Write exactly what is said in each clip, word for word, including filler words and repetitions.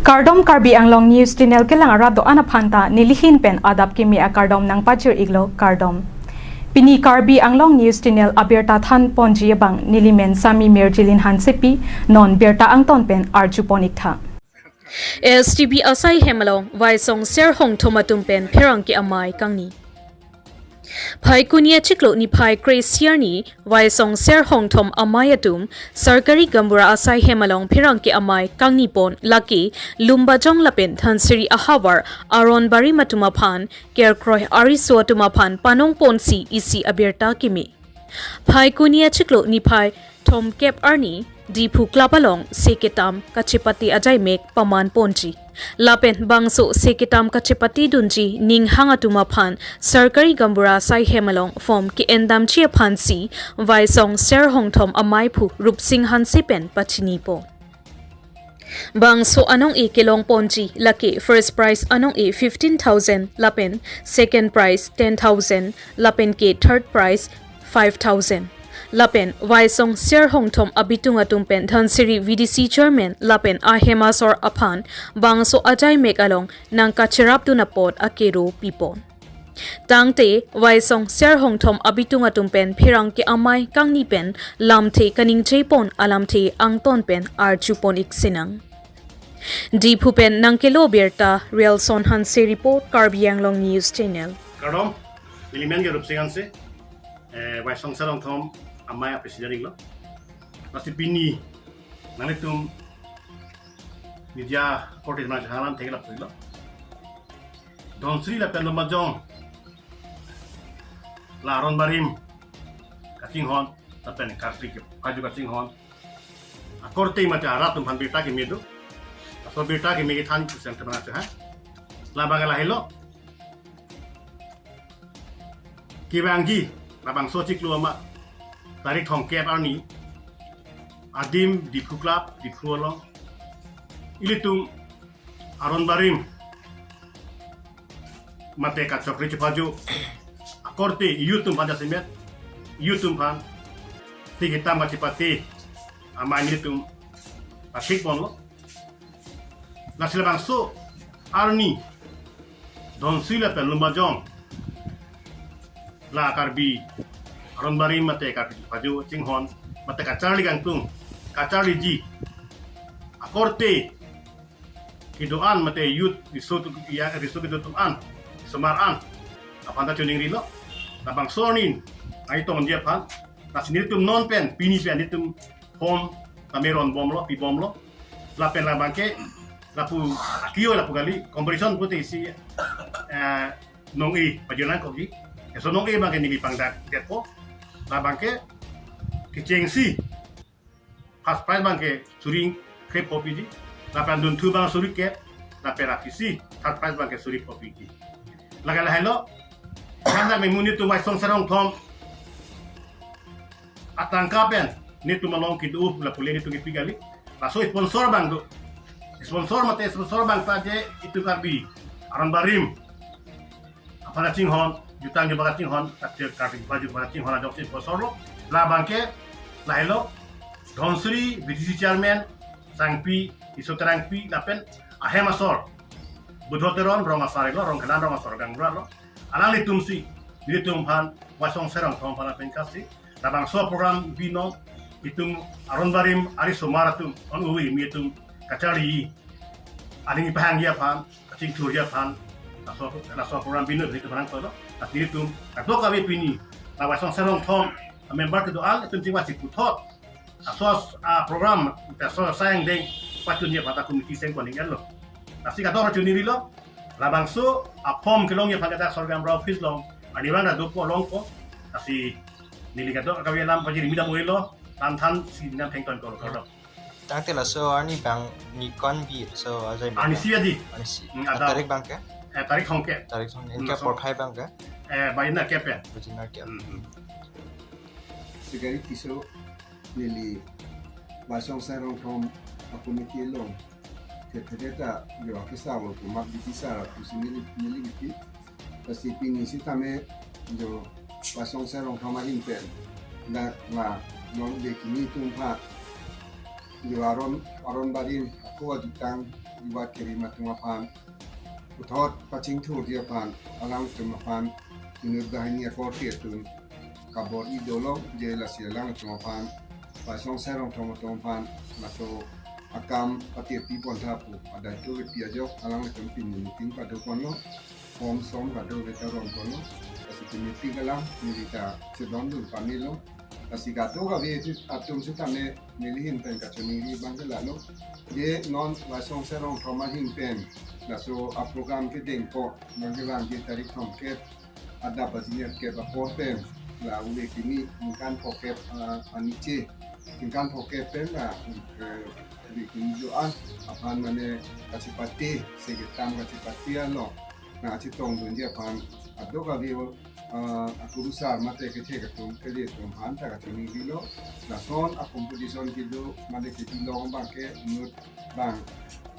Kardom, Karbi Anglong News Channel kelang arat do-an aphanta nelihin pen adap kimi akardom nangpachir-iklo, kardom. Pini Karbi Anglong News Channel abirta thanponji abang nelimen Sami Mirjilin Hansepi, non birta angton pen arjupon-iktha. S T B asai hem along Vaisong Ser Hongthom atum pen pherangke amei kangni. Phaikuni achiklo niphai kre-isi arni Vaisong Ser Hongthom amei atum Sarkari Gaonbura asai hem along pherangke amei kangnipon, lake Lumbajong lapen Dhansiri ahavar Aronbarim atum aphan, Kerkroi ariso atum aphan panongponsi isi abirta kimi. Phaikuni achiklo niphai thomkep arni Diphu Club along se ketam kachepate ajaimek pamanponji. Lapen bangso se ketam kachepatedunji ninghang atum aphan Sarkari Gaonbura asai hem along form ke-endamji aphansi Vaisong Ser Hongthom amei aphu Rupsing Hanse pen pachinipo. Bangso anong-e kelongponji lake first prize anong-e fifteen thousand, lapen second prize ten thousand, lapen ke third prize five thousand. Lapen Vaisong Ser Hongthom abitung atum pen Dhansiri V D C chairman lapen ahem asor aphan bangso ajaimek along nangkacherapdun apot akero pipon. Tangte Vaisong Ser Hongthom abitung atum pen pherangke amei kangni pen lamthe kaningjepon alamthe angton pen arjupon-ik sinang. Diphu pen nangkelo birta Rialson Hanse report, Karbi Anglong News Channel. Kardom, nelimen ke Rupsing Hanse, eh, Vaisong Ser Hongthom amei a-president iklo. Lasi pini nanglitum media korte nang jahalan thek lap iklo. Dhansiri lapen Lumbajong la Aronbarim kachinghon lapen kartik kaju kachinghon akorte mate arat atum aphan birta kimi do. Laso birta kimi kethan kuseng teman aja ha. Labang lahelo. Kevangji labangso achiklo ama tarik thomkep arni adim Diphu Club, Diphu along ilitum Aronbarim mate kachokri chepaju akorte iyutum aphan jasemet, iyutum aphan se ketam kachepate amei nelitum pathikponlo. Lasi labangso arni Dhansiri lapen Lumbajong la Karbi Aronbarim mate Karbi chepaju chinghon mate kacharli kangtung, kacharliji akorte kedo-an mate youth riso tu ya riso kedo atum an, somar an aphanta choningrilo. Labangso arni ai tongji aphan, lasi nelitum non pen pini pen nelitum form tame ronbomlo, pibomlo. Lapen labang ke lapu akiyo lapu kali, competition pute isi, eh, nong-e pajirnangkokji. Laso nong-e abang ke neli pangdakdetpo. Labang ke kechengsi first prize abang ke suri krepho piji, lapen dunthu abang suri kep, lapen aphi si third prize abang ke suri pho piji. Lake lahelo, kanda memu nelitum Vaisong Ser Hongthom atangka pen nelitum along kedo lapu le nelitum kepi kali. Laso sponsor abang do. Sponsor mate sponsor abang ta je itum Karbi Aronbarim aphan kachinghon, jutang jubak kachinghon, kachir Karbi baju kachinghon ajok si sponsor lo. Labang ke lahelo, Dhansiri V D C chairman Sangpi Isoterangpi lapen ahem asor Budho Teron, rong asar lo, rong kelan rong asor gaonbura lo. Alanglitum si nelitum aphan, Vaisong Ser Hongthom aphan lapen kasi labangso program binong, itum Aronbarim ari somar atum on uwi mi itum kacharli aning ipahangji aphan, kachingthurji aphan, laso laso program binong itum aphan tolo. Tapi itum kadokave pini la Vaisong Ser Hongthom member kedo-an itum chingvai si puthot laso, ah, program laso asai angdeng pachunji aphan ta committee seng koning lo. Lasi kadokave choningrilo, labangso a-form kelongji aphan ke ta sorkar amra office along arnivang ra dopo longpo. Lasi neli kadokave alam pajirmi dam-oi lo, than thansi nang thengton kolo kolo. Tangte laso arni abang ni konbi laso ajai abang? Arnisi aji. Arnisi. Hmm, ah, ada. Tarik abang ke? Eh, tarik thomkep. Tarik thomkep. Hmm, ke laso porthai abang ke? Eh, baina kep ya. Baina kep. Hmm, hmm. Sigari piso neli Vaisong Ser Hongthom a-committee along thethedet ta yo akesa wal kumak biti sar pusi neli neli biti. Pasi pini sitame yo Vaisong Ser Hongthom ahin pen na na non de kini tum pha yo Aron Aronbarim ako ajutang iwat kerim atum aphan puthot pachingthurji aphan alangtum aphan inut banghini akorte atum kabor-i dolo, je lasi alangtum aphan Baisongsa Rongthom atum aphan laso akam pati pi pontha pu adai tu pi ajok alangtum pini meeting padu ponlo, form som kado beta ron ponlo, lasi pini meeting alam neli ta chedondun pamelo, lasi kadokave atum sitame neli ahin pen kachiningri abang ke lalo. Je non Baisongsa Rongthom ahin pen laso a-program kedengpo, nangkevangji tarik thomkep adap ajinat kep apor pen la ule kimi ningkan phokep, ah, aniche ningkan phokep pen la, eh, ule kimi jo-an aphan mane kachipate, segetam kachipate along nangchetongdunji aphan kadokave, ah, akurusar mate kethek atum kali atum aphan ta kachiningrilo. Lason a-competition kedo mane kebi long abang ke inut bang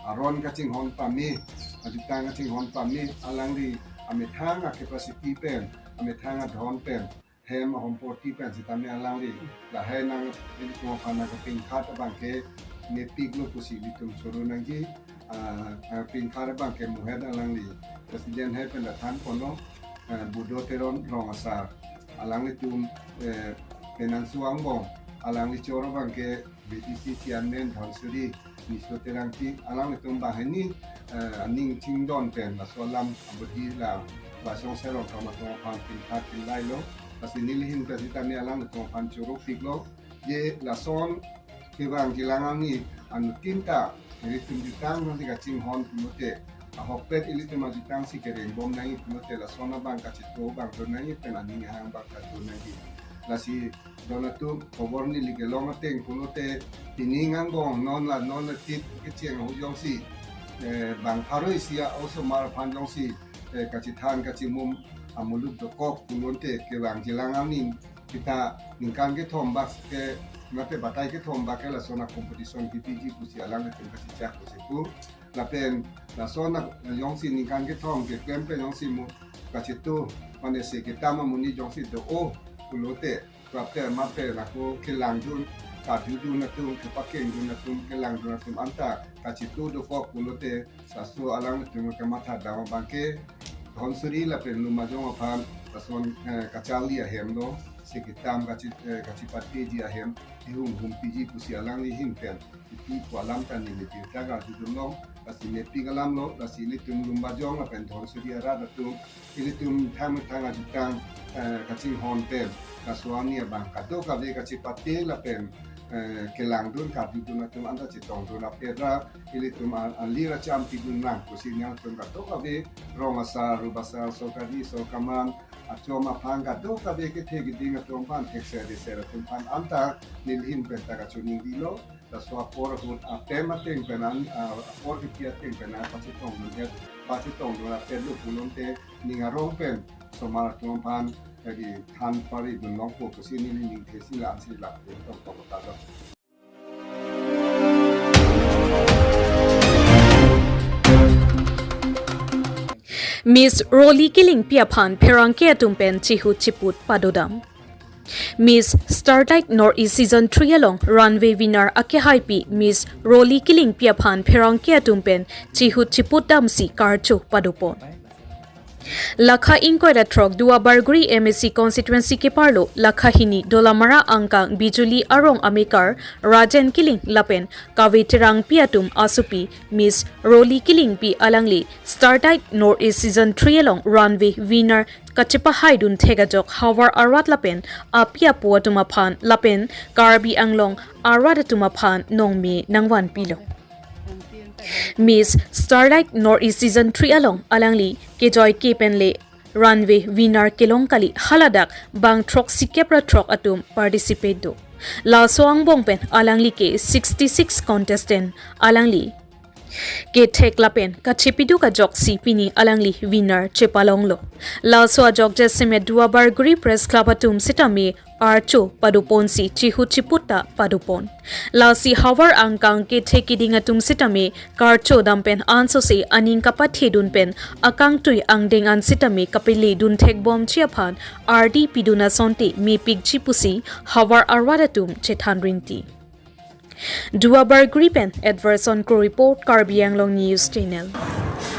aron kachinghon pame, ajutang kachinghon pame, alangli amethang a-capacity pen, amethang adhon pen, hem ahomporti pen sitame alangli lahai nang, ilitum aphan nangkapingkhat abang ke mepiklo pusi ilitum choro nangji, ah, ah, pingkhat abang ke muhet alangli president hai pen dathan ponlo, eh, Budo Teron rong asar, alanglitum, eh, Penangsong angbong, alangli choro abang ke B T C chairman Dhansiri Niso Terangpi, alanglitum banghini, eh, aning chingdon pen laso alam abudi la Baisongsa Rongthom atum aphan pingkhat pinglailo, lasi neli ahin pen sitame alanglitum aphan choro piklo, je lason kevang kelang arni anuttin ta ilitum jutang nangli kachinghon pulote, ahokpet ilitum ajutang si kerengbom nangji pulote, lason abang kacheto abang do nangji pen aning ahang abang kado nangji. Lasi don atum, khobor neli kelong ateng pulote, pining angbong non la non la tit kecheng ahut jongsi, eh, bang pharo isi a-osomar aphan jongsi, eh, kachethan kachimum amuluk dokok pulote kevang kelang arni kita ningkan kethom bak ke mate batai kethom bak ke lason a-competition kepiji pusi alanglitum kachechak pusi pu. Lapen lason a jongsi ningkan kethom keklem pen jongsi mo kacheto mane segetam amonit jongsi do-o pulote, prapte mate nako kelangdun, kadodun atum, kepakengdun atum, kelangdun atum anta kacheto dokok pulote, laso alangtum kamatha dam abang ke Dhansiri lapen Lumbajong aphan lason, eh, kacharli ahem lo, segetam kachi, eh, kachipateji ahem, ihum humpiji pusi alangli ahin pen ipi pu alam ta neli birta kardodun long, lasi mepik alam lo, lasi ilitum Lumbajong lapen Dhansiri arat atum, ilitum thang thang ajutang, eh, kachinghon pen laso arni abang kadokave kachipate lapen, eh, kelangdun kadodun atum anta chetongdun apet ra, ilitum a-, alir acham pidun nang pusi nangtum kadokave rong asar, rup asar, sorkari, sorkaman, achom aphang kadokave kethe keding atum aphan, thekser deser atum aphan anta neli ahin pen ta kachiningrilo. Laso apor ahut atem ateng pen an, ah, apor kepi ateng pen an pachetongdun et, pachetongdun apet lo pulote ning arong pen osomar atum aphan lagi than paridun longpo pusi neli ningthesi la-ansi la tong tong ta do. Miss Roli Killingpi aphan pherangke atum pen chihut chiput padodam. Miss Starlight North East Season three along runway winner akehaipi Miss Roli Killingpi aphan pherangke atum pen chihut chiput damsi karcho padopon. Lakha ingkoi ra throk Duar Bagori M A C constituency keparlo lakha hini Dolamara angkang Bijuli arong amekar Rajen Killing lapen Kave Terangpi atum asopi Miss Roli Killingpi alangli Starlight North East Season three along runway winner kachepahaidun thek ajok havar arat lapen api apo atum aphan lapen Karbi Anglong arat atum aphan nongme nangvanpilo. Miss Starlight North East Season three along alangli kejoi ke pen le runway winner kelong kali, haladak bang throksikep ra throk atum participate do. Laso angbong pen alangli ke sixty-six contestant alangli kethek lapen kachepiduk ajoksi pini alangli winner chepalonglo. Laso ajok jasemet Duar Bagori Press Club atum sitame archo padoponsi chihut chiput ta padopon. Lasi havar angkang kethe keding atum sitame karcho dam pen ansose aning kapathedun pen akangtui angdeng an sitame kapeledun thekbomji aphan ardi pidun asonte mepikji pusi havar arat atum chethan rinti. Duarbagori pen Edwardson Kro report, Karbi Anglong News Channel.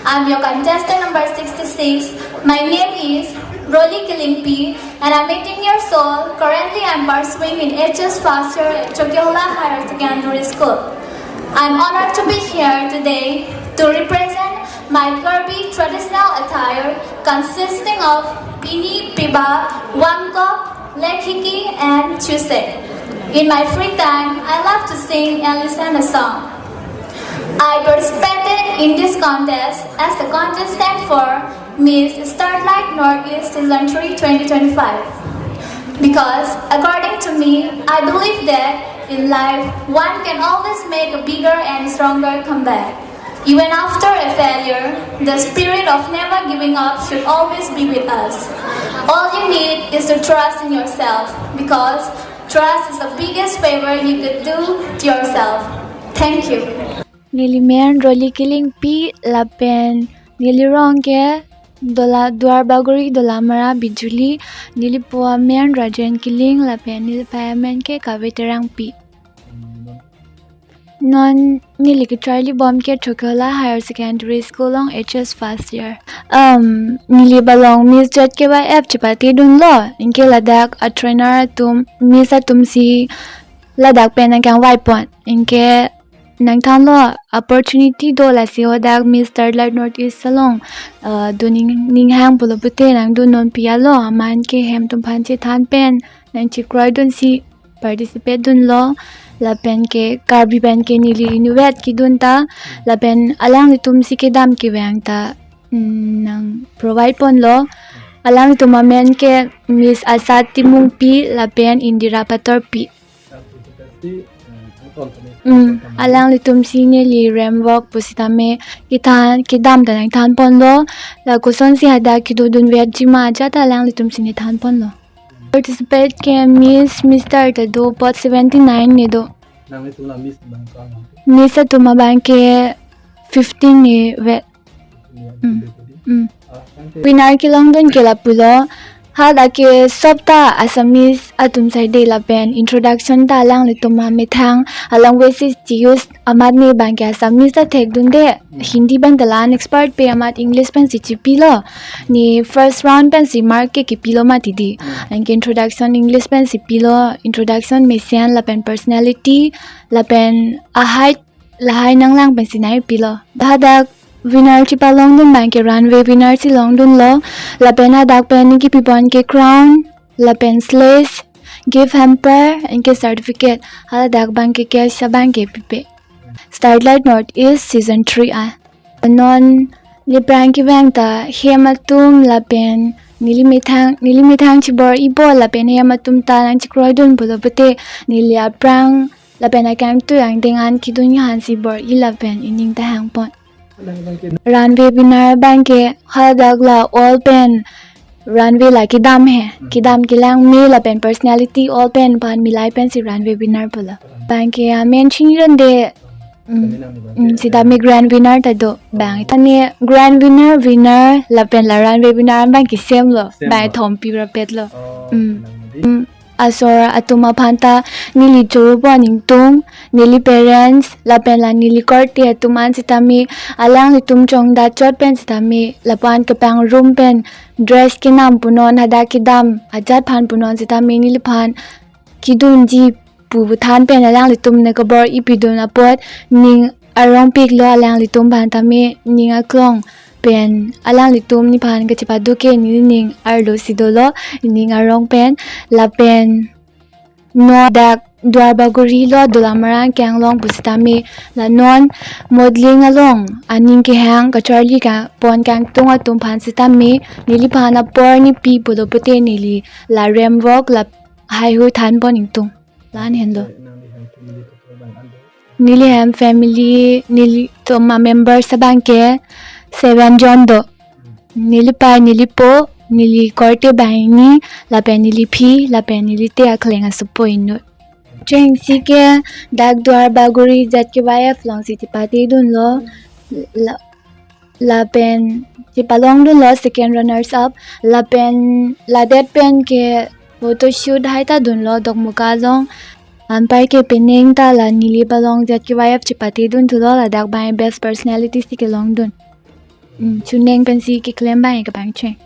I'm your contestant number sixty-six. My name is Roli Kilingpi and I'm eighteen years old. Currently, I'm pursuing in H S first year at Chokihola Higher Secondary School. I'm honored to be here today to represent my Karbi traditional attire consisting of pini, piba, wangkok, lekhiki and chuse. In my free time, I love to sing and listen a song. I participated in this contest as the contestant for Miss Starlight Northeast Season three twenty twenty-five. Because, according to me, I believe that in life, one can always make a bigger and stronger comeback. Even after a failure, the spirit of never giving up should always be with us. All you need is to trust in yourself because trust is the biggest favor you could do to yourself. Thank you. Neli men Roli Kilingpi lapen neli rong ke Dola Duarbagori Dolamara Bijuli, neli po amen Rajen Kiling lapen neli pei amen ke Kave Terangpi. Non neli kacharli bom ke Chokihola Higher Secondary School along H S first year. Um, neli balong Miss Z K Y F chepate dunlo, anke ladak a trainer atum, Miss atum si ladak pen nangkangvai pon, anke nangthanlo opportunity do lasi hadak Miss Starlight Northeast along, uh, do ning, ning hang pulo pute nangdun non pi alo, aman ke hem atum aphan chethan pen nangchekroi dunsi participate dunlo, lapen ke Karbi pen ke neli inutvet kedun ta, lapen alanglitum si kedam kevang ta, mm, nang provide ponlo. Alanglitum amen ke Miss Asat Timungpi lapen Indira Patorpi. Mm, alanglitum si neli rem work pusitame kethan kedam ta nangthan ponlo. La kosonsi hadak kedodun vetji ma ajat alanglitum si nangthan ponlo. Participate ke Miss, Mister ta do, apot seventy-nine ne do. Nanglitum la Miss abang ko-an? Miss atum abang ke fifteen ne vet. Mm. Mm. Winner kelongdun ke lapulo. Hadak ke sop ta Assamese atum side lapen introduction ta alanglitum amethang alanguage si use amat ne abang ke Assamese ta thekdunde. Mm. Hindi abang ta la-an expert pe, amat English pensi chepilo. Ne first round pensi mark ke kepilo mati di. Mm. Anke introduction English pensi pilo, introduction mesen lapen personality lapen a height lahai nanglang pensi nangpilo. Hadak winner chepalongdun abang ke runway winner si longdunlo. Lapen hadak pen neli kepipon ke crown lapen sledge, gift hamper, anke certificate. Hadak abang ke cash abang ke pipe. Starlight Northeast Season three a. Non neli aphrang kevang ta hem atum lapen neli methang, neli methang chibor-ipo lapen hem atum ta nangchekroidun pulo pute neli aphrang lapen akangtui angdeng an kedun aphansi bor-i lapen ining ta hangpon. Runway winner abang ke hadak la all pen runway la kedam he, kedam kelang me lapen personality all pen aphan milai pensi runway winner pulo. Abang ke amen chinidunde. Mm. Mm, sitame grand winner ta do. Abang ta ne grand winner, winner lapen la runway winner abang ke same lo. Same lo. Abang thompi rapetlo. Oh, mm. Nang di. Mm. Asor atum aphan ta neli choro pon ingtung, neli parents lapen la neli korte atum an sitame alanglitum chongdat chot pen sitame lapu-an kepangrum pen dress kenam punon, hadak kedam ajat aphan punon sitame neliphan kedunji pu puthan pen alanglitum nangkebor-ipidun apot ning arongpiklo alanglitum aphan tame, ning aklong pen alanglitum nephan kachepado ke neli ning arlo si dolo, ning arong pen lapen non dak Duarbagori lo Dolamara Anke Anglong pusitame la non modeling along aning kehang kacharli kangpon kangtung atum aphan sitame neliphan apor nepi pulo pute neli la rem work la haihui than pon ingtung. La-an henlo. Neli hem family, nelitum amembers abang ke seven jon do. Neli pei, neli po, neli korte banghini, lapen neli phi, lapen neli te akleng asopo inut. Chengsi ke dak Duarbagori Z K Y F alongsi chepate dunlo. La, lapen chepalongdunlo second runners up, lapen ladet pen ke photoshoot hai ta dunlo Dokmoka along. Anparke penang ta la Nilip along Z K Y F chepate dun thulo, ladak abang best personality si kelong dun. Hmm, chunang pensi keklem abang ke pangcheng.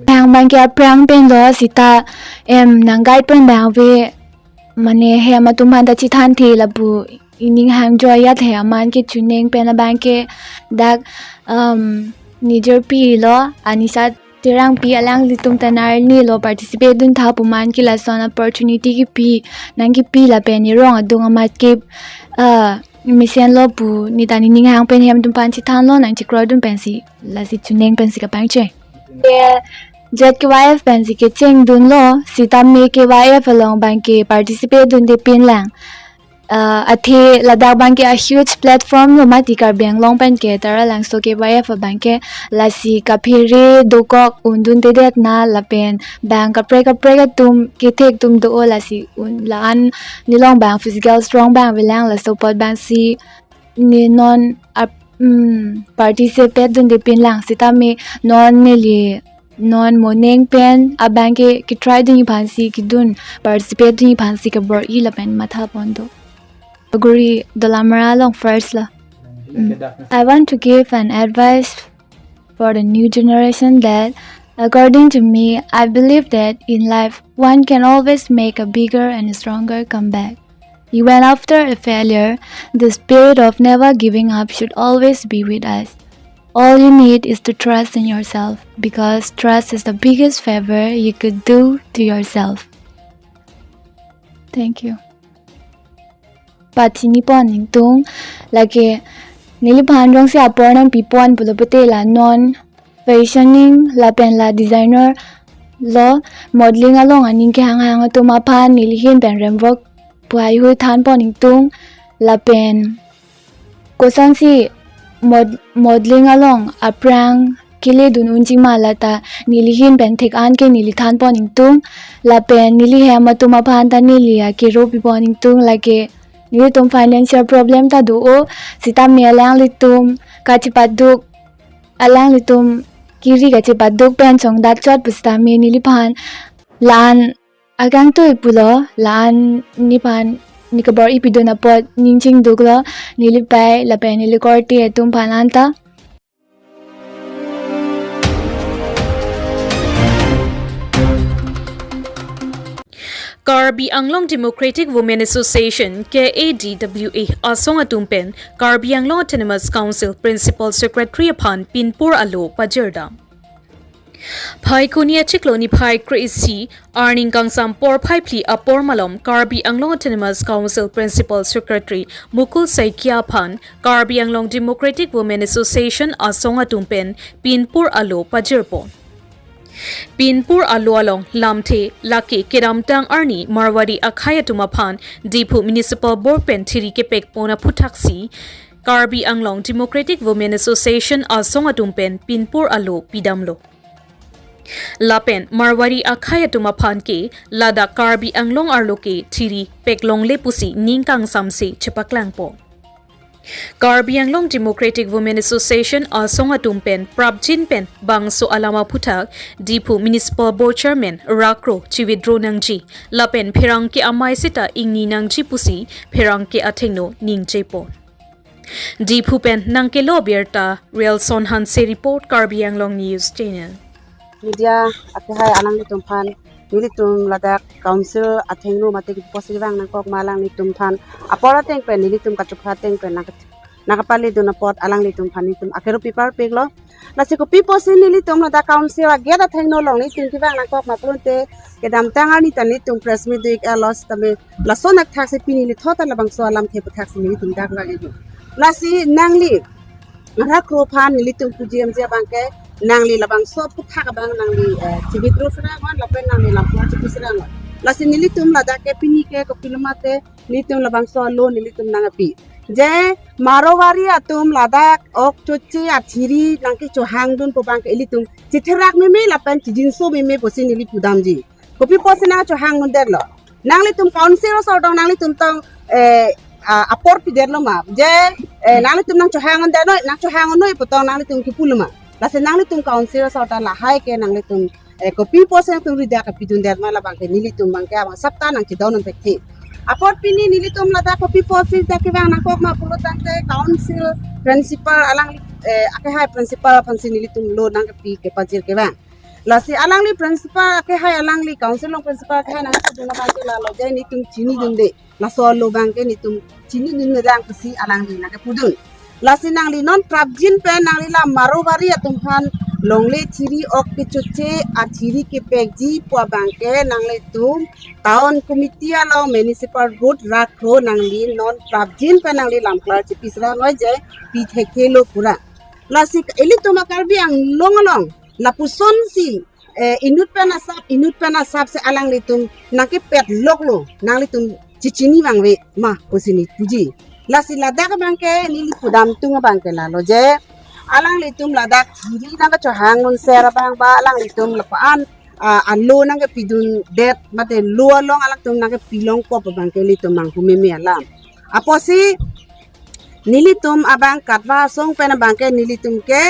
Hang abang ke aphrang pen lo seta em nang guide pen abang ave, mane hem atum aphan ta chethanthe lapu ining hang joyat he amat ke chunang pen abang ke dak um, nijor pi lo Anisa Terangpi, alanglitum ta arni lo participate dun tha pu amat ke lason opportunity kipi, nang kipi lapen erong adung amat ke uh, mesen lo pu neta ining hang pen hem atum aphan chethan lo nang chekroidun pensi lasi chunang pensi kapangcheng. Ye Z K Y F pensi kecheng dun lo, seta me K Y F along abang ke participate dunde pinlang. Uh, athe ladak abang ke a huge platform lo mati Karbi Anglong pen ke Taralangso K Y F abang ke, lasi kaphere dokok un dundedet na lapen abang kaprek kaprek atum kethek atum do-o lasi un la-an nelong abang physical strong abang avelang, laso apot abang si ne non ap, mm, participate dunde pinlang, seta me non neli non moning pen abang ke ketry dunji aphansi kedun, participate dunji aphansi kebor-i lapen matha pon do. Guri Dolamara along first lo. Mm. I want to give an advice for the new generation that, according to me, I believe that in life, one can always make a bigger and stronger comeback. Even after a failure, the spirit of never giving up should always be with us. All you need is to trust in yourself, because trust is the biggest favor you could do to yourself. Thank you. Pachini pon ingtung, lake neliphan jongsi apor nangpi pon pulo pute la non fashioning lapen la designer lo, modeling along aning kehang hang atum aphan neli ahin pen remvok pu haihui than pon ingtung, lapen kosonsi mod-, modeling along aphrang kele dun unji ma lata neli ahin pen thek-an ke neli than pon ingtung, lapen neli hem atum aphan ta neli akero pi pon ingtung, lake nelitum financial problem ta do-o, seta me alanglitum kachepaduk, alanglitum kiri kachepaduk pen chongdat chot pu seta me neliphan la-an akangtui pulo, la-an nephan ne kebor-i pidun apot ning chingduk lo, neli pei lapen neli korte atum aphan anta. Karbi Anglong Democratic Women Association, K A D W A, asong atum pen Karbi Anglong Autonomous Council Principal Secretary aphan pinpur alo pajirdam. Phaikuni achiklo niphai kre-isi arni kangsam porphai phli apor malom Karbi Anglong Autonomous Council Principal Secretary Mukul Saikia aphan Karbi Anglong Democratic Women Association asong atum pen pinpur alo pajirpon. Pinpur alo along lamthe lake kedamtang arni Marwari akhei atum aphan Diphu Municipal Board pen thiri kepekpon aphuthaksi Karbi Anglong Democratic Women Association asong atum pen pinpur alo pidamlo. Lapen Marwari akhei atum aphan ke ladak Karbi Anglong arlo ke thiri peklongle pusi ning kangsamse chepaklangpo. Karbi Anglong Democratic Women Association asong atum pen prapjin pen bangso alam aphuthak Diphu Municipal Board Chairman rakro chi-withdraw nangji lapen pherangke amei seta ingni nangji pusi pherangke athengno ningjepo. Diphu pen nangkelo birta Relson Hanse report, Karbi Anglong News Channel. Media akehai alanglitum aphan, nelitum ladak council athengno mate kopi pusi vang nangkok ma alanglitum aphan, apor ateng pen nelitum kachupha ateng pen nang, nangkapale dun apot alanglitum aphan nelitum akero pi parpiklo. Lasi kopi pusi nelitum ladak council a-gate athengno along nelitum kevang nangkok ma pulote kedamtang arni ta nelitum press meet do-ik-et lo sitame lason athak si pini neli thot ta labangso alamthe aputhak si nelitum dak lagi. Lasi nangli rakro aphan nelitum puji amji abang ke nangli labangso aputhak abang nangli, eh, chi-withdraw serang on lapen nangli lampo chipu serang on. Lasi nelitum ladak ke pini ke kopilo mate nelitum labangso alo nelitum nangpi. Je Marwari atum ladak ok choche athiri nangkechohang dun pu abang ke ilitum chitherak meme lapen chijinso meme pusi neli pudamji. Kopi pusi nangchohang undetlo? Nanglitum council asor tong nanglitum tong, eh, a-, apor pidetlo ma? Je, eh, nanglitum nangchohang undetlo, nangchohang unnoi pu tong nanglitum kipulo ma? Lasi nanglitum council asor ta lahai ke nanglitum, eh, kopi pusi nangtum ridak kapidundet ma labang ke nelitum abang ke abang sapta nangchidon un thekthe. Apot pini nelitum ladak kopi apotsi dak kevang nangkok ma pulo tangte council principal alangli, eh, akehai principal aphansi nelitum lo nangkepi kepajir kevang. Lasi alangli principal akehai alangli council along principal akehai nangkepudun abangke lalo je netum chinidunde. Laso alo abangke netum chinidunde lang pusi alangli nangkepudun. Lasi nangli non prapjin pen nangli la Marwari atum aphan longle thiri ok kechoche athiri kepekji pu abangke nanglitum town committee along municipal board rakro nangli non prapjin pen nangli lamklar chipi sera noi je pi thekthe lo pura. Lasi ilitum a-Karbi Anglong along lapusonsi, eh, inut pen asap, inut pen asap si alanglitum nangkepet loklo, nanglitum chichini vangve ma pusi neli puji. Lasi ladak abangke neli pudam tung abangke lalo je alanglitum ladak thiri nangkachohang non ser abang ba alanglitum lapu-an, ah, alo nangkepidundet mate lo along alangtum nangkepi longkok abangke ilitum manghu meme alam. Apotsi nelitum abang Katwa asong pen abangke nelitum ke,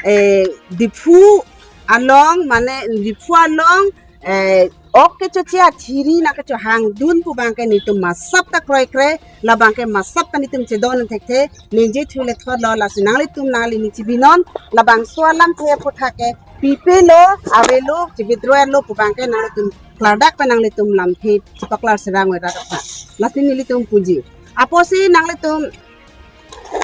eh, Diphu along mane Diphu along, eh, ok kechoche athiri nangkachohangdun pu abangke nelitum masap ta kroikre, labangke masap ta nelitum chedon thekthe, ningje thule thotlo lasi nanglitum nangli ningchibinon, labangso alamthe aphuthak ke pipelo, avelo, chi-withdraw lo pu abangke nanglitum klardak pen nanglitum lamthe chipaklar sera noi rat aphan. Lasi nelitum puji. Apotsi nanglitum,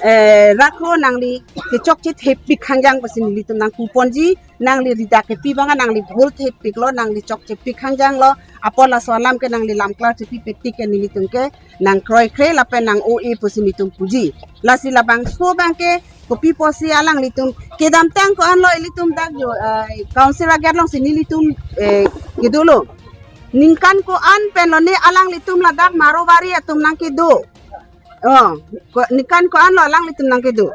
eh, rakro nangli kechokche thepik hangjang pusi nelitum nangpuponji, nangli ridak kepi abang nangli bhul thepiklo, nangli chokche pik hangjanglo, apot laso alam ke nangli lamklar chipi petik ke nelitum ke nangkroikre lapen nang-o-e pusi nelitum puji. Lasi labangso abangke kopi apotsi alanglitum kedamtang ko-anlo ilitum dak jo, eh, council a-gate alongsi nelitum, eh, kedolo. Ningkan ko-an pen lone alanglitum ladak Marwari atum nangkedo. Oh, ko-, ningkan ko-anlo alanglitum nangkedo.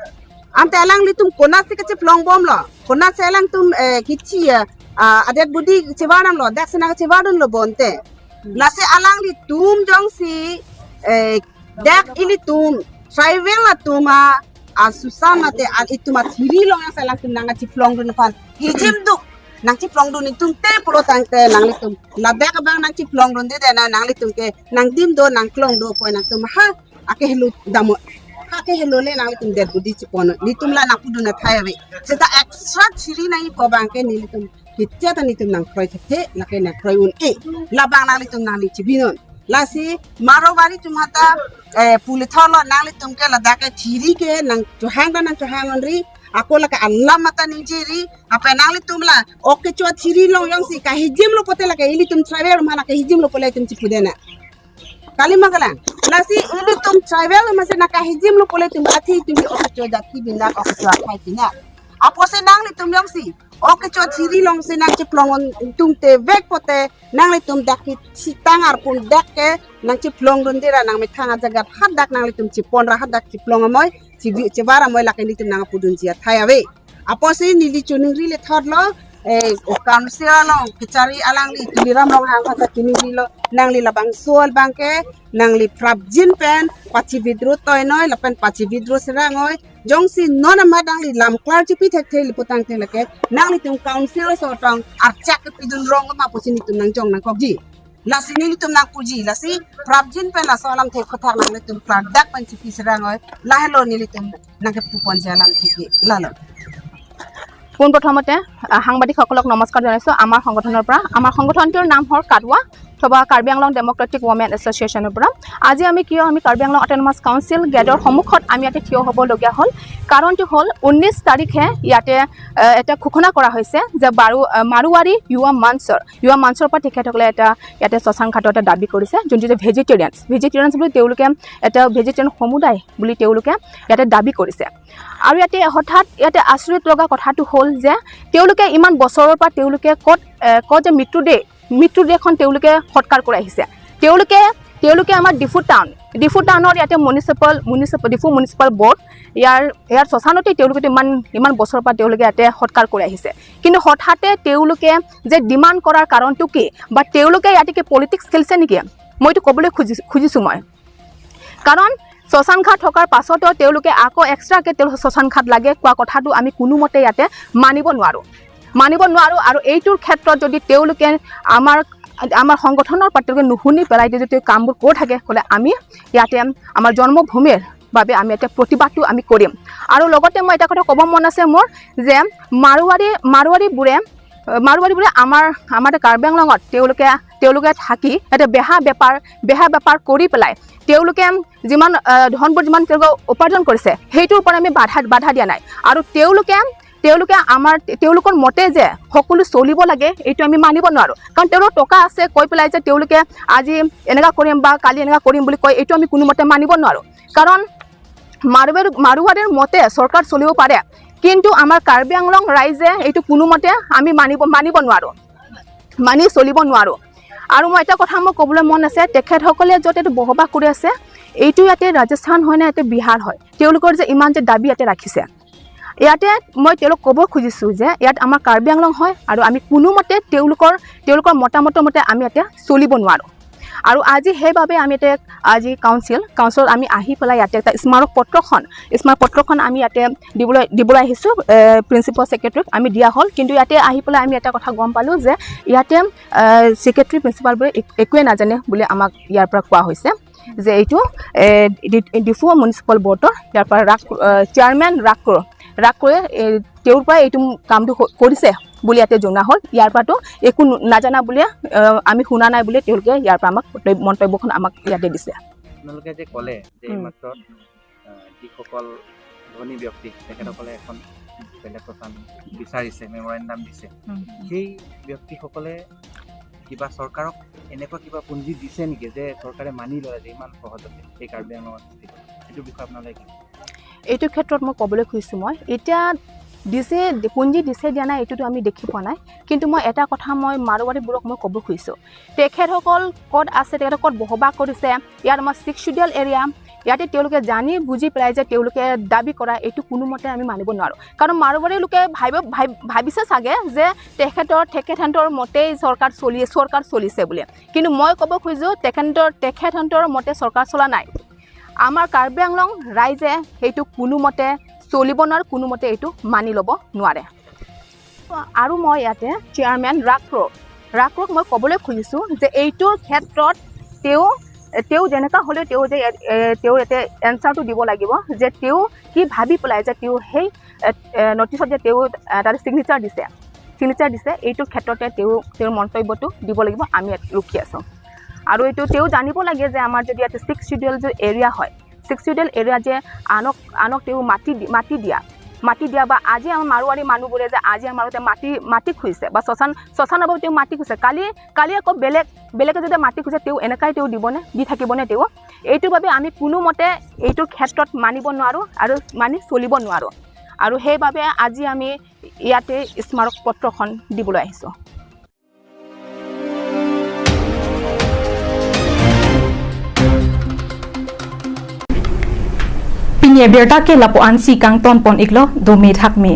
Ante alanglitum konatsi kachiplongbomlo. Konatsi alangtum, eh, kichi ya, ah, adet budi chivarnamlo, daksi nangchivardunlo bonte. Lasi alanglitum jongsi, eh, dak ilitum tribal atum a, asusan mate al itum athiri along jongsi alangtum nangkachiplongdun aphan hijim duk nangchiplongdun itum te pulo tangte nanglitum ladak abang nangchiplongdunde dena nanglitum ke nangdim do nangklong do poi nangtum ha akehelo damo. Ha akehelo le nanglitum det budi chipon. Nelitum la nangpudun athai ave. Seta extra thiri nangji pu abangke nelitum kitia ta nelitum nangkroi thekthe, lake nangkroi un-e. Labang nanglitum nangli chibinon. Lasi Marwari atum hata, eh, pulithorlo nanglitum ke ladak ke thiri ke nangchohang ta nangchohang unri. Ako lake alam mata ningjeri. Apa nanglitum la ok kecho thiri along jongsi kahijimlo pote lake ilitum tribal mana kahijimlo pote itum chipudena. Kalima kalang. Lasi ilitum tribal masi nangkahijimlo pote itum athi itum ke ok kecho jati bina ok kecho akhai bina. Apotsi nanglitum jongsi ok kecho thiri alongsi nangchiplong un-, tungte vek pote nanglitum dak kethitang arpun dak ke nangchiplongdunde ra nangmethang ajagat hadak nanglitum chiponra hadak chiplong amoi chivi-, chivar amoi lake nelitum nangpudunji athai ave. Apotsi neli choningri le thotlo, eh, o council along kechari alangli Tuliram Ronghang kata choningrilo nangli labangso abangke nangli prapjin pen pachi-withdraw toi noi lapen pachi-withdraw sera noi. Jongsi non amat nangli lamklar chipi thekthe lapu tangte lake nanglitum council aso tong archak kepidun rong ma pusi nelitum nangjong nangkokji. Lasi nelitum nangpuji, lasi prapjin pen laso alamthe aphuthak nanglitum klardak pen chipi sera noi, lahelo nelitum nangkepuponji alamthe ke, lalo. পোনপ্ৰথমতে, আহ, সাংবাদিকসকলক নমস্কাৰ জনাইছোঁ আমাৰ সংগঠনৰ পৰা। আমাৰ সংগঠনটোৰ নাম হ'ল কাটৱা, অথবা কাৰ্বি আংলং ডেমক্ৰেটিক ৱমেন এছ'চিয়েশ্যনৰ পৰা। আজি আমি কিয় আমি কাৰ্বি আংলং অট'নমাছ কাউন্সিল গেটৰ সন্মুখত আমি ইয়াতে থিয় হ'বলগীয়া হ'ল, কাৰণটো হ'ল ঊনৈছ তাৰিখে ইয়াতে, আহ, এটা ঘোষণা কৰা হৈছে যে বাৰো-, আহ, মাৰোৱাৰী য়ুৱা মঞ্চৰ, য়ুৱা মঞ্চৰ পৰা তেখেতসকলে এটা ইয়াতে শ্মশান ঘাটৰ এটা দাবী কৰিছে, যোনটো যে ভেজিটেৰিয়ানছ, ভেজিটেৰিয়ানছ বুলি তেওঁলোকে এটা ভেজিটেৰিয়ান সমুদায় বুলি তেওঁলোকে ইয়াতে দাবী কৰিছে। আৰু ইয়াতে হঠাৎ ইয়াতে আচৰিত লগা কথাটো হ'ল যে তেওঁলোকে ইমান বছৰৰ পৰা তেওঁলোকে ক'ত, এ, ক'ত যে মৃত্যুদেহ, মৃত্যুদেহখন তেওঁলোকে সৎকাৰ কৰি আহিছে। তেওঁলোকে, তেওঁলোকে আমাৰ ডিফু টাউন, ডিফু টাউনৰ ইয়াতে municipal, municipal, Diphu municipal board, ইয়াৰ, ইয়াৰ শ্মশানতে তেওঁলোকেতো ইমান, ইমান বছৰৰ পৰা তেওঁলোকে ইয়াতে সৎকাৰ কৰি আহিছে। কিন্তু হঠাতে তেওঁলোকে যে ডিমাণ্ড কৰাৰ কাৰণটো কি বা তেওঁলোকে ইয়াতে কি পলিটিক্স খেলিছে নেকি, মইতো ক'বলৈ খুজিছোঁ, খুজিছোঁ মই। কাৰণ শ্মশান ঘাট থকাৰ পাছতো তেওঁলোকে আকৌ এক্সট্ৰাকে তেওঁলোকে শ্মশান ঘাট লাগে কোৱা কথাটো আমি কোনোমতে ইয়াতে মানিব নোৱাৰোঁ, মানিব নোৱাৰোঁ। আৰু এইটোৰ ক্ষেত্ৰত যদি তেওঁলোকে আমাৰ, আমাৰ সংগঠনৰ পৰা তেওঁলোকে নুশুনি পেলাই যদি তেওঁ কামবোৰ কৰি থাকে, ক'লে আমি ইয়াতে আমাৰ জন্মভূমিৰ বাবে আমি ইয়াতে প্ৰতিবাদটো আমি কৰিম। আৰু লগতে মই এটা কথা ক'ব মন আছে মোৰ যে মাৰোৱাৰী মাৰোৱাৰীবোৰে মাৰোৱাৰীবোৰে আমাৰ আমাৰ কাৰ্বি আংলঙত তেওঁলোকে তেওঁলোকে থাকি ইয়াতে বেহা বেপাৰ বেহা বেপাৰ কৰি পেলাই তেওঁলোকে যিমান ধনবোৰ যিমান তেওঁলোকে উপাৰ্জন কৰিছে, সেইটোৰ ওপৰত আমি বাধা বাধা দিয়া নাই। আৰু তেওঁলোকে তেওঁলোকে আমাৰ তেওঁলোকৰ মতে যে সকলো চলিব লাগে, এইটো আমি মানিব নোৱাৰো। কাৰণ তেওঁলোকৰ টকা আছে কৈ পেলাই যে তেওঁলোকে আজি এনেকুৱা কৰিম বা কালি এনেকুৱা কৰিম বুলি কয়, এইটো আমি কোনোমতে মানিব নোৱাৰো। কাৰণ মাৰোৱাৰী মাৰোৱাৰীৰ মতে চৰকাৰ চলিব পাৰে, কিন্তু আমাৰ কাৰ্বি আংলং ৰাইজে এইটো কোনোমতে আমি মানিব মানিব নোৱাৰো, মানি চলিব নোৱাৰো। আৰু মই এটা কথা মই ক'বলৈ মন আছে, তেখেতসকলে য'ত এইটো বসবাস কৰি আছে, এইটো ইয়াতে ৰাজস্থান হয় নে ইয়াতে বিহাৰ হয়, তেওঁলোকৰ যে ইমান যে দাবী ইয়াতে ৰাখিছে, ইয়াতে মই তেওঁলোকক ক'ব খুজিছো যে ইয়াত আমাৰ কাৰ্বি আংলং হয় আৰু আমি কোনোমতে তেওঁলোকৰ তেওঁলোকৰ মতামতৰ মতে আমি ইয়াতে চলিব নোৱাৰো। আৰু আজি সেইবাবে আমি ইয়াতে আজি কাউন্সিল কাউন্সিলত আমি আহি পেলাই ইয়াতে এটা স্মাৰক পত্ৰখন স্মাৰক পত্ৰখন আমি ইয়াতে দিবলৈ দিবলৈ আহিছো প্ৰিন্সিপাল ছেক্ৰেটাৰীক আমি দিয়া হ'ল। কিন্তু ইয়াতে আহি পেলাই আমি এটা কথা গম পালো যে ইয়াতে ছেক্ৰেটাৰী প্ৰিন্সিপালবোৰে এক- একোৱে নাজানে বুলি আমাক ইয়াৰ পৰা কোৱা হৈছে যে এইটো এ, ডি- ডিফু মিউনিচিপাল বৰ্ডৰ ইয়াৰ পৰা ৰাগ চেয়াৰমেন ৰাগ ক্ৰ ৰাগ ক্ৰয়ে এ, তেওঁৰ পৰা এইটো কামটো হ- কৰিছে বুলি ইয়াতে জনোৱা হ'ল। ইয়াৰ পৰাতো একো ন- নাজানা বুলিয়ে এ, আমি শুনা নাই বুলি তেওঁলোকে ইয়াৰ পৰা আমাক মন্তব্য- মন্তব্যখন আমাক ইয়াতে দিছে। আপোনালোকে যে ক'লে যে উম। এইমাত্ৰ আহ, যিসকল ধনী ব্যক্তি তেখেতসকলে এখন বেলেগ কথা বিচাৰিছে, মেমৰেণ্ডাম দিছে, উম। সেই ব্যক্তিসকলে কিবা চৰকাৰক এনেকুৱা কিবা পুঞ্জি দিছে নেকি যে চৰকাৰে মানি লয় যে ইমান সহজতে এই কাৰ্বি আংলঙত স্থিত? এইটো বিষয়ে আপোনালোকে কি ক'ব? এইটো ক্ষেত্ৰত মই ক'বলৈ খুজিছোঁ, মই এতিয়া দিছে, পুঞ্জি দিছে দিয়া নাই, এইটোতো আমি দেখি পোৱা নাই। কিন্তু মই এটা কথা মই মাৰোৱাৰীবোৰক মই ক'ব খুজিছোঁ, তেখেতসকল ক'ত আছে, তেখেতসকল ক'ত বসবাস কৰিছে, ইয়াত আমাৰ ছিক্স শ্বিডিউল এৰিয়া, ইয়াতে তেওঁলোকে জানি বুজি পেলাই যে তেওঁলোকে দাবী কৰা এইটো কোনোমতে আমি মানিব নোৱাৰোঁ। কাৰণ মাৰোৱাৰী লোকে ভাবিব ভাব- ভাবিছে চাগে যে তেখেতৰ তেখেতসকলৰ মতেই চৰকাৰ চলি চৰকাৰ চলিছে বুলি। কিন্তু মই ক'ব খোজো, তেখেতৰ তেখেতসকলৰ মতে চৰকাৰ চলা নাই। আমাৰ কাৰ্বি আংলং ৰাইজে সেইটো কোনোমতে চলিব নোৱাৰে, কোনোমতে এইটো মানি ল'ব নোৱাৰে। আৰু মই ইয়াতে চেয়াৰমেন ৰাগ ক্ৰ ৰাগ ক্ৰক মই ক'বলৈ খুজিছোঁ যে এইটোৰ ক্ষেত্ৰত তেওঁ তেওঁ যেনেকুৱা হ'লেও তেওঁ যে এ, তেওঁৰ ইয়াতে এনচাৰটো দিব লাগিব যে তেওঁ কি ভাবি পেলাই যে তেওঁ সেই এ, এ, নটিচত যে তেওঁ এ, তাতে ছিগনেচাৰ দিছে ছিগনেচাৰ দিছে এইটোৰ ক্ষেত্ৰতে তেওঁ তেওঁৰ মন্তব্যটো দিব লাগিব। আমি ইয়াত ৰখি আছোঁ। আৰু এইটো তেওঁ জানিব লাগে যে আমাৰ যদি ইয়াতে ছিক্স শ্বিডিউল যে এৰিয়া হয়, ছিক্স শ্বিডিউল এৰিয়া যে আনক আনক তেওঁ মাটি দি- মাটি দিয়া মাটি দিয়া বা আজি আমাৰ মাৰোৱাৰী মানুহবোৰে যে আজি আমাৰ ইয়াতে মাটি মাটি খুজিছে বা শ্মশান শ্মশানৰ বাবে তেওঁ মাটি খুজিছে, কালি কালি আকৌ বেলেগ বেলেগে যদি মাটি খোজে তেওঁ এনেকাই তেওঁ দিবনে, দি থাকিবনে তেওঁ? এইটোৰ বাবে আমি কোনোমতে এইটোৰ ক্ষেত্ৰত মানিব নোৱাৰোঁ আৰু মানি চলিব নোৱাৰোঁ। আৰু সেইবাবে আজি আমি ইয়াতে স্মাৰক পত্ৰখন দিবলৈ আহিছোঁ। Pini abirta ke lapu-ansi kangton pon iklo, dome thakme.